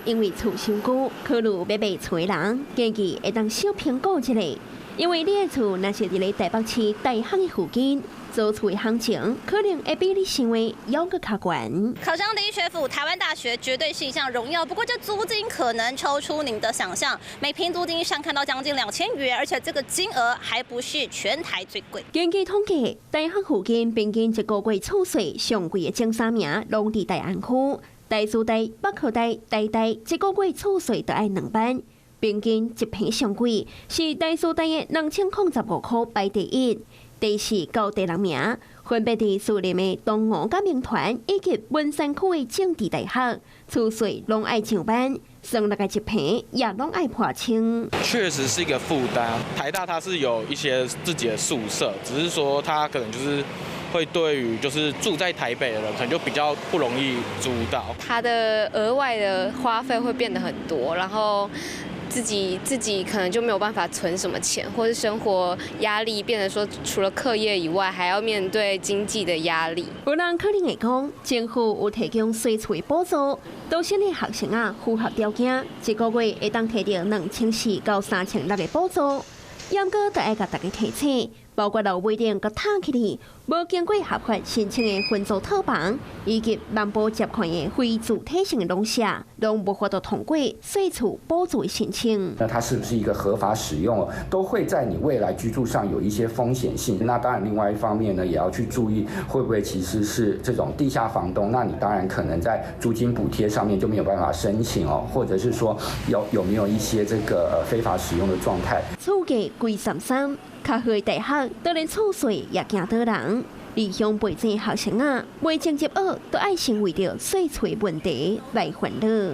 因為厝傷高，考慮欲賣厝的人，建議會當小評估一下，因為你的厝若是佇咧台北市大學的附近，租厝的行情可能會比你想的猶閣較懸。考上第一學府台灣大學絕對是一項榮耀，不過這租金可能超出您的想象，每坪租金上看到將近2000元，而且這個金額還不是全台最貴。根據統計，大學附近平均一個月厝稅上貴的前三名攏佇大安區、台師大、北科大、台大，一個月厝稅都愛2萬，平均一坪上貴是台師大的2015塊排第一，第四到第六名分別佇士林的東吳佮銘傳以及文山區的政治大學，厝稅攏愛上萬，算落來一坪也攏愛破千。確實是一個負擔。台大它是有一些自己的宿舍，只是說它可能就是會對於就是住在台北的人，可能就比較不容易租到。它的額外的花費會變得很多，然後自己可能就沒有辦法存什麼錢，或是生活壓力變得說，除了課業以外，還要面對經濟的壓力。有人可能會講，政府有提供稅厝補助，多數的學生啊符合條件，一個月會當提著2400到3600的補助。毋過都愛共大家提醒，包括樓尾頂閣塔起來，無經過合法申請的分租套房，以及濫報接款的非主體性的農舍，攏無法度通過稅厝補助的申請。那它是不是一個合法使用，都會在你未來居住上有一些風險性。那當然，另外一方面呢，也要去注意會不會其實是這種地下房東。那你當然可能在租金補貼上面就沒有辦法申請哦，或者是說有沒有一些這個非法使用的狀態。厝價貴參參，較好的大學，當然厝稅也驚倒人。離鄉背井學生啊，袂前入學，都愛先為著稅厝問題來煩惱。